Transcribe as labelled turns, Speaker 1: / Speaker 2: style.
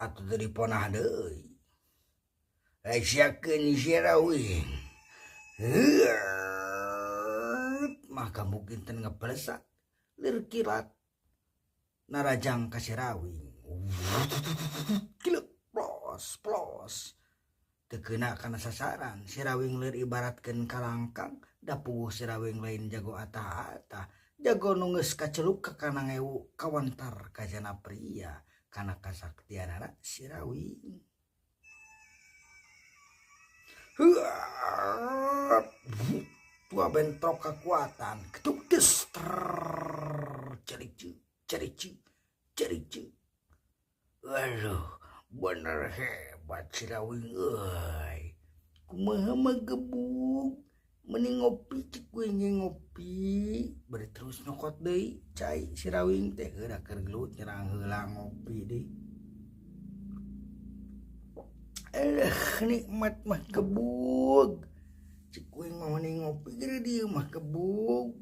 Speaker 1: Atuh teu diponah deui. Siakeun si Rawing. Mah gambuk inten ngebelesak lir kilat narajang ka si Rawing. Kilek plos plos. Teu keuna kana sasaran si Rawing lir ibaratkeun kalangkang da puguh si Rawing lain jago atah-atah. Jago nu geus kaceluk ka kana ngewu kawantar ka jana pria kana kasaktianana si Rawing. Dua bentrok kekuatan ketuk des cericu cericu cericu. Aduh, bener hebat si Rawing euy. Kumaha mah gebug mending ngopi cek gue ngopi bari terus nyokot deui cai si Rawing teh heuh keur gelut nyerang heula ngopi deui. Nikmat mah gebug cek kuing mah mending ngopi gede dieu mah gebug.